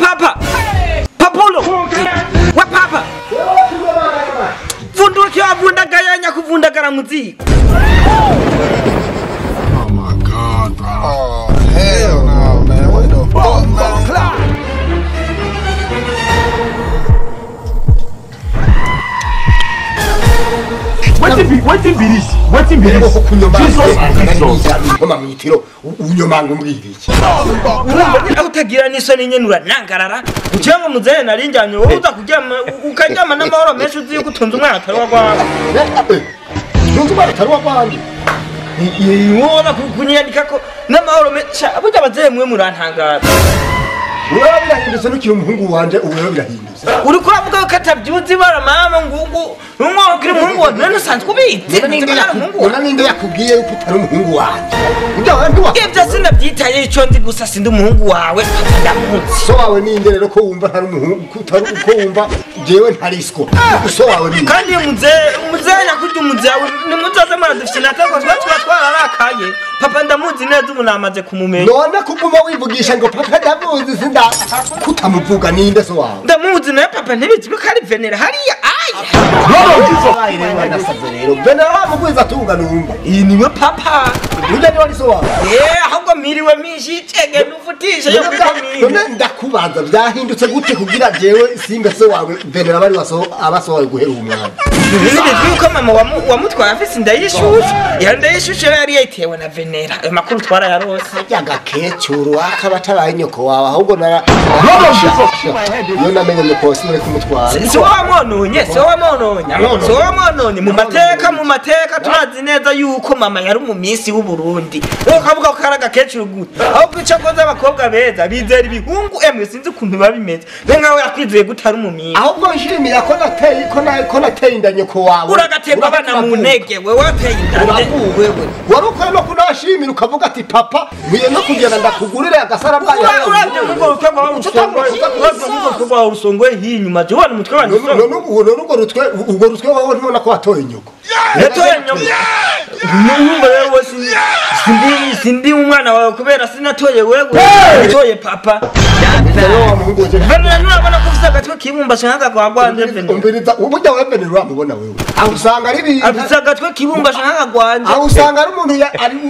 Papa papulo wa papa vunduki wavundagaya nyakuvundagara muziko. Oh my God, bro. Oh, hell no, man. What the fuck, man? Wetin be this? Wetin be this? Jesus and Jesus. Koma mwitiro unyomanga umbwira iki? Utagira n'isoni nyene uranangarara. Ucenga muzehe narinjanye wowe uza kuryama ukaryama n'amahoro menshi uzi yuko utunze umwana atari wagwawe. Ntunze umwana atari wagwanjye. Wowe kunyandika ko n'amahoro menshi burya abazehe mwe murantangara. Uraba birahindutse nukiri umuhungu wanje ubu rero birahindutse. Uriko uravuga ko atavyuzi bara mama ngugu umwana ukiri umuhungu wawe none usanzwe ubizi. None ninde yakubwiye yuko utari umuhungu wanje? Ujya wandi wa. Ivyo sinavyitaye ico nzi gusa sindi umuhungu wawe ndamuzi. So wawe ninde rero ko wumva ntari umuhungu utari uko wumva jewe ntarisiko. So wawe ninde? Kandi muzehe nakurya umuzehe ni muzoze muradufyina ko twa twararakaye. Papa ndamuzi neza ubu namaze kumumenya. None kuguma wivugisha ngo papa ndamuzi sinda kutamuvuga ninde so wawe? Ndamuzi naye papa ntibizwi ko ari Venera hariya aya. Rero nasaze rero. Venera wamugwiza tunga numva. Iyi niwe papa. Ujya ni wari so wawe? Ahubwo miriwe mishi cege nufutisha yo kukamira. None ndakubaza byahindutse gute kugira jewe simba so wawe Venera bari waso abaso wawe guhera umwana. Ntibizwi ko mama wamutwaye afise indayishushu. Ya ndayishushu yari yayitewe na Venera. Ayo makuru twarayarose. Harya gakecuru akaba atabaye nyoko wawe ahubwo nara iyo namenye nyoko sinari kumutwara. Si wamwononye, si wamwononye. Si wamwononye mu mateka turazi neza yuko mama yari mu minsi w'u Burundi. Wowe ukavuga ko ari agakecuru gute? Ahubwo ico koze abakobwa beza bizera ibihungu emwe sinzi ukuntu biba bimeze. Be nkawe yakwizeye gute ari mu minsi. Ahubwo nshimira ko nateye ko nateye inda nyoko wawe. Uragaterwa abana mu ntege wewe wateye inda. Wewe wari ukwiye no kunashimira ukavuga ati papa nkwiye no kugenda ndakugurire agasarabwayi. Uravye nk'urwo rutwe rwawe rusongoye, uravye nk'urwo rutwe rwawe rusongoye hinyuma je ubona umutwe wanje usongoye. None urwo rutwe wawe ntubona ko watoye nyoko. Yatoye nyoko. Numva rero sindi umwana wawe kubera sinatoye wewe natoye papa. Venera nurabona ko ufise agatwe kibumbashe nk'akagwanje Venera. Umviriza uburyo wewe Venera uramubona wewe. Aho usanga ari ibintu. Afise agatwe kibumbashe nk'akagwanje. Aho usanga ari umuntu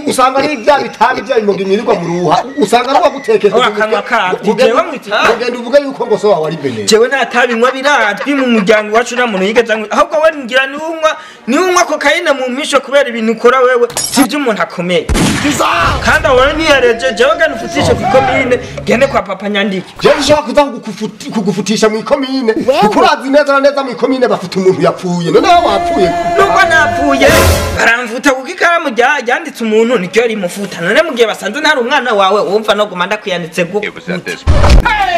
usanga ari ibya bitabi bya bimoga imirirwa mu ruha. Usanga ari uwagutekesha. Urakanwa kabi. Jewe mwitabi. Ugenda uvuga yuko ngo so wawe ari Venera. Jewe nta tabi nywa birazwi mu muryango wacu nta muntu yigeze anywa. Ahubwo we ngira niunywa kokayine mu misho kubera ibintu ukora wewe sivyo umuntu akomeye. Kandi aho niyareje jewe genda ufutishe ku komine gende kwa papa nyandike. Jewe nshaka kuza kugufutisha mu ikomine kuko urazi neza na neza mu ikomine bafite umuntu yapfuye. None wowe wapfuye. Nubwo napfuye baramvuta kuko ikaramu ryanditse umuntu niryo rimufuta. None mu gihe basanze ntari umwana wawe wumva no guma ndakwiyanditse gute.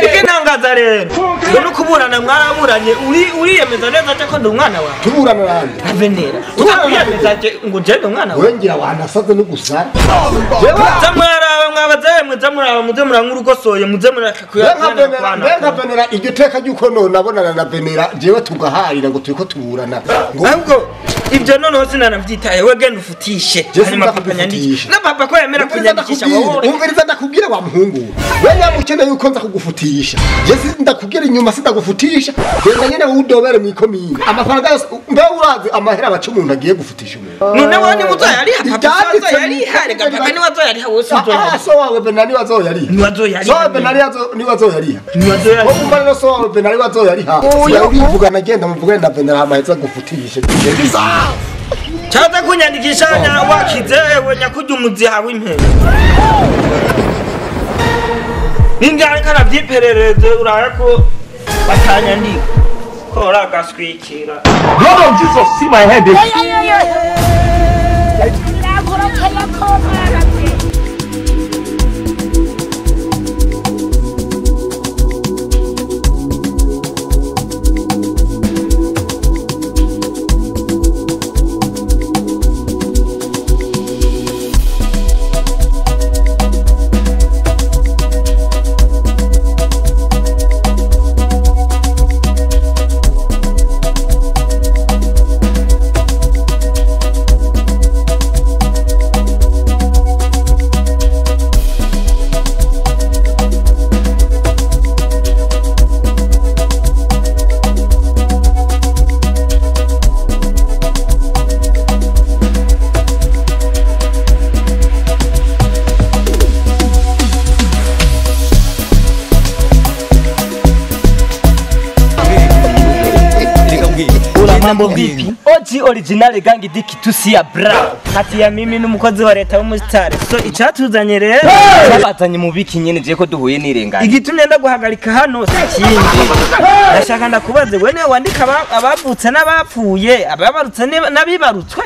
Ikintangaza rero ngo nukuburana mwaraburanye uriyemeza neza ko ndi umwana wawe. Tuburana nande? Na Venera. Uriyemeza ngo je ndi umwana wawe. Wewe ngira wanasaze no gusara. Jewe mwaraba mwabazaye muze muraba muze muranywa urugosoye muze muraka kuyana. Nka Venera iryo teka ryuko none nabonana na Venera jewe tugaharira ngo turiko tuburana. Ahubwo ibyo noneho sinanavyitaye we genda ufutishe. Hanyuma papa nyandike. Na papa ko yemera kunyandikisha wowe. Umviriza ndakubwira wa muhungu. We nyamukene yuko nza kugufutisha. Je ndakubwira inyuma sindagufutisha. Genda nyene udobere mu ikomine. Amafaranga yose mbe urazi amahera baca umuntu agiye gufutisha umuntu. None wowe ni muzoyariha papa azoyariha rega papa ni wazoyariha wowe sinzoyariha. So wawe Venera ni wazoyariha. Ni wazoyariha. So Venera ni wazoyariha. Ni wazoyariha. Wowe umva rero so wawe Venera ni wazoyariha. Ubivuga nagenda muvugane na Venera amaheza gufutisha. Chaza kunyandikisha wakize we nyakujya umuziha w'impene. Ninde ariko aravyiperereze uraya ko batanyandika ko uragaswikira. Blood of Jesus, see my head. Mambo vipi? OG original gang diki tusia bra. Kati ya mimi n'umukozi wa leta w'umusitari. So icatuzanye rero cyabazanye mu biki nyene je ko duhuye nirenganye. Igitumye ndaguhagarika hano sikindi. Ndashaka ndakubaze we niwe wandika abavutse n'abapfuye, ababarutse n'abibarutswe.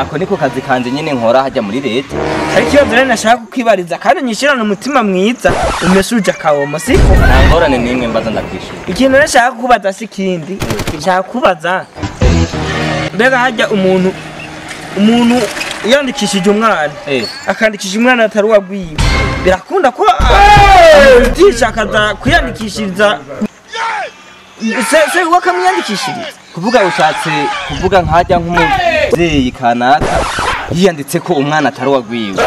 Ako niko kazi kanje nyene nkora hajya muri leta. Ariko ikibazo rero nashaka kukwibariza kandi nyishirana umutima mwiza umesuje akawomo siko. Nta ngorane nimwe mbaza ndakwishura. Ikintu rero nshaka kukubaza sikindi. Nshaka kubaza mbega hajya umuntu yandikishije umwana akandikisha umwana atari uwagwiwe birakunda ko amutisha akaza kwiyandikishiriza se wakamwiyandikishiriza kuvuga ushatse kuvuga nkajya nk'umuvyeyi kanaka yiyanditse ko umwana atari uwagwiwe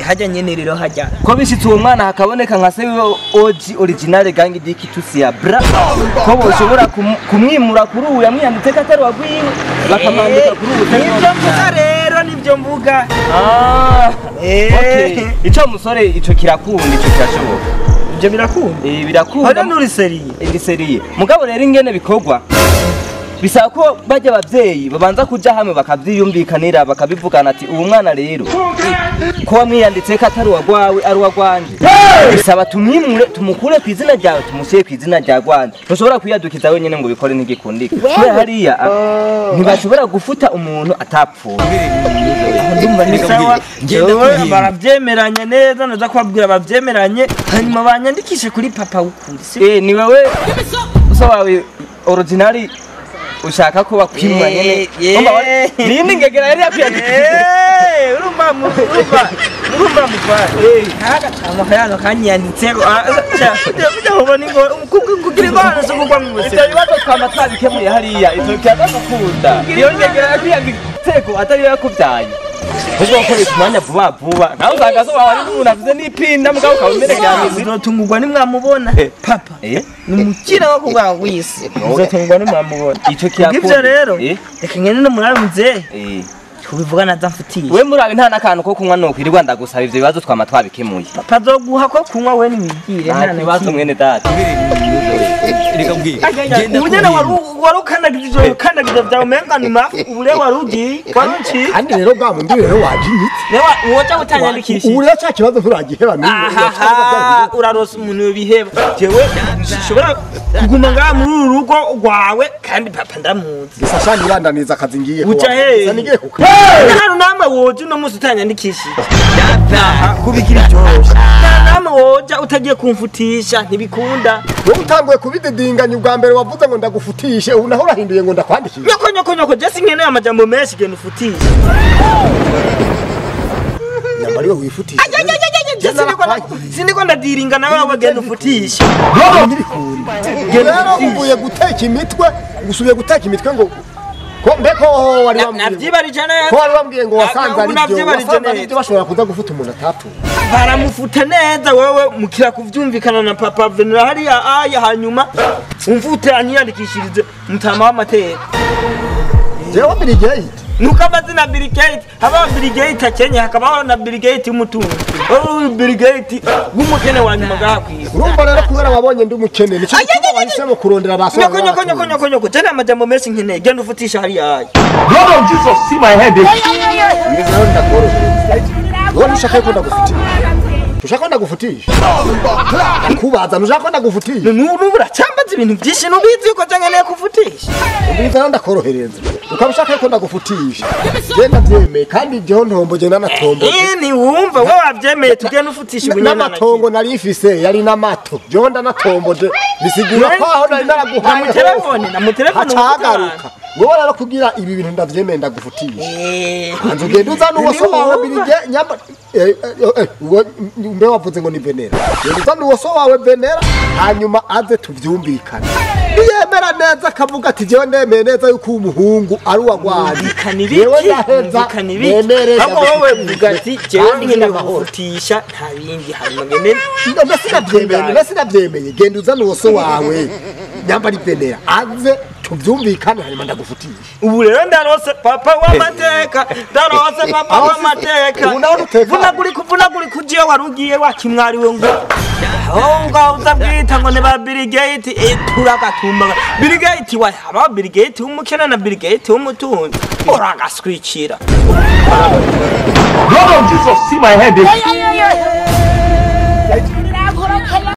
hajya nyene rero hajya ko bishitse uwo mwana hakaboneka nka se wiwe OG original gang diki tusia bra ko boshobora kumwimura kuri uyu yamwiyanditse ko atari uwagwiwe bakamwandika kuri ubu nivyo mvuga rero nivyo mvuga. Okay. Ico musore ico kirakunda ico kirashoboka ivyo birakunda birakunda hano nuri seriye ndi seriye mugabo rero ingene bikorwa bisaba ko bajya abavyeyi babanza kuja hamwe bakavyiyumvikanira bakabivugana ati ubu mwana rero ko wamwiyanditse ko atari uwagwawe ari uwagwanje bisaba tumwimure tumukure ku izina ryawe tumushyire ku izina rya gwanje ntushobora kwiyadukiza wenyene ngo ubikore ntigikundike kubera hariya ntibashobora gufuta umuntu atapfuye. Ndumva ni sawa barabyemeranye neza naza kubabwira babyemeranye hanyuma banyandikishe kuri papa w'ukuri. Ni wewe so wawe originali ushaka ko bakwimura nyene nindi ngegera yari yakwiyandikishije urumva urumva mutware kaga kayano kanyanditseko ubona ngo kugira ingorane zo kugwa mu buzima. Ivyo bibazo twama twabikemuye hariya ivyo byagakunda iyo ngegera yakwiyanditseko atari yo yakuvyaye ubwo gukoresha umwanya vuba vuba nawe usanga so wawe ari umuntu afise n'ipinda mugabo ukaba umerekeje mizi. Uzotungurwa nimwamubona papa ni umukira wo kurwara w'isi uzotungurwa nimwamubona ico kirakunda. Ivyo rero reka ngende no murabe muzehe kubivuga naza mfutiye we murabe nta nakantu ko kunywa nokwirirwa ndagusaba ivyo bibazo twama twabikemuye. Papa azoguha ko kunywa we niwigire nta kibazo mwene data. Reka mbwira genda ubunyene wari ukandagiza ukandagiza vyawe umenga ni mafu ubure wari ugiye waruciye kandi rero bwa mundi rero wajinyitse rewa woca utanyandikishije ubu rero ca kibazo nturagiheba ahaha uraronse umuntu biheba jewe sinshobora kuguma ngaha muri uru rugo rwawe kandi papa ndamuzi gusa shani irandaniza akazi ngiye uca hehe nigiye kuka nta namwe woja uno munsi utanyandikishije kubikira iryoshe nta namwe woja utagiye kumfutisha ntibikunda. Wowe utanguye kubididinganya ubwa mbere wavuze ngo ndagufutishe ubu naho urahinduye ngo ndakwandikishe. Nyoko nyoko nyoko je sinkeneye amajambo menshi genda ufutishe. Nyamba ariwe wifutisha. Siniko ndadiringa nawe wawe genda ufutishe. Rero uvuye guteka imitwe usubiye guteka imitwe ngo ko mbeko wari wambwiye navyibarije neza ko wari wambwiye ngo wasanze ari byo wasanze ari byo bashobora kuza gufuta umuntu atapfuye baramufuta neza wewe mukira kuvyumvikana na papa Venera hariya aya hanyuma umfute anyiyandikishirize mutama w'amateka. Jewe Bill Gates nuko amazina Bill Gates haba Bill Gates akenye hakabaho na Bill Gates w'umutunzi wowe Bill Gates w'umukene wa nyuma ngaha kw'isi. Urumva rero kubera wabonye ndi umukene nico gituma wahisemo kurondera ba so. Nyoko nyoko nyoko nyoko nyoko jana amajambo menshi nkeneye genda ufutisha hariya aya. Blood of Jesus see my head. Wowe ushaka ko ndagufutisha ushaka ko ndagufutisha kubaza ushaka ko ndagufutisha n'ubu uracambaza ibintu byinshi n'ubizi yuko nkeneye kufutisha ubizi rero ndakorohereza ukaba ushaka ko ndagufutisha genda byemeye kandi jeho ntombo genda natombo ni wumva wowe wabyemeye tugenda ufutisha ubunyana n'amatongo nari mfise yari n'amato jeho ndanatomboje bisigura ko aho nari naraguhaye na mu telefone hacagaruka wowe rero kugira ibi bintu ndavyemeye ndagufutisha hanze ugenda uzana uwo so wawe Bill nyamba mbe wavuze ngo ni Venera genda uzana uwo so wawe Venera hanyuma aze tuvyumvikane niyemera neza akavuga ati jewe ndemeye neza yuko umuhungu ari uwagwaye yewe ndaheza nemere ahubwo wowe uvuga ati jewe nkeneye kugufutisha nta bindi hanyuma ngende ndasinavyemeye genda uzana uwo so wawe nyamba ari Venera aze tuvyumvikane hanyuma ndagufutisha. Ubu rero ndarose papa w'amateka ndarose papa w'amateka vunagurika ujiye wari ugiye wakimwariwe ngo Aho ngaho uza bwita ngo ni ba Bill Gates, turagatumba. Bill Gates wa haba Bill Gates w'umukene na Bill Gates w'umutunzi. Uragaswikira. Blood of Jesus, see my head.